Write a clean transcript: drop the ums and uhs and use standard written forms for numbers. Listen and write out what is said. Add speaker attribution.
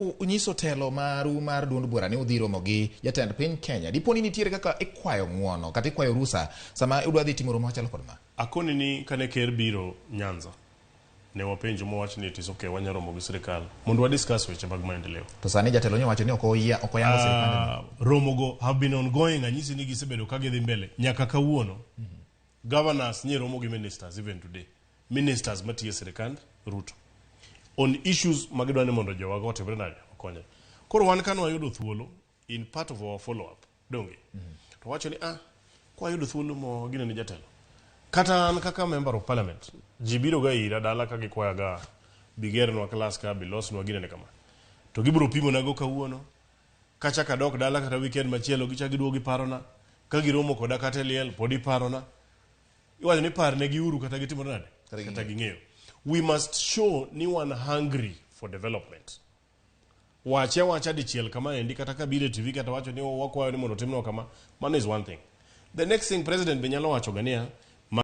Speaker 1: Unyiso telo maru mar duond bura ni udhi romo gi jatend piny Kenya. Dipo ni nitiere kaka ikwayo ng'uono kata ikwayo rusa sama udwa dhi timo romo machalo kod ma?
Speaker 2: Akoni ni kane ker biro Nyanza, ne wapenjo mowach ni it is okay, wanyalo romo gi sirikal mondo wa discuss weche mag maendeleo.
Speaker 1: To sani jatelo nyowacho ni ok oyia, ok oyango sirikande.
Speaker 2: Romogo have been ongoing, anyisi ni gisebedo ka gidhi mbele nyaka kawuono. Governors nye romo gi ministers even today. Ministers matiyo e sirikand Ruto. On issues ma gidwa ni mondo jowago otimre nade, okonyre. Koro wan kane wayudo thuolo in part of our follow up, donge? To wacho ni kwayudo thuolo mo gine ni jatelo. Kata an kaka member of parliament, ji biro ga ira dala ka gikwaya ga bigernwa class ka, bilosnwa ginene kama. To gibiro pimonago kawuono, kachak adok dala kata weekend machielo gichak giduogo giparona, ka giromo koda kata e liel pod iparona. Iwacho ni parnegi uru kata gitimore nade? Kata ging'eyo. We must show ni wan hungry for development. Wache awacha dichiel kama endi kata ka biro e TV kata wacho ni wakwayo ni mondo otimnwa kama, mano is one thing. The next thing president be nyalo wacho ga niya,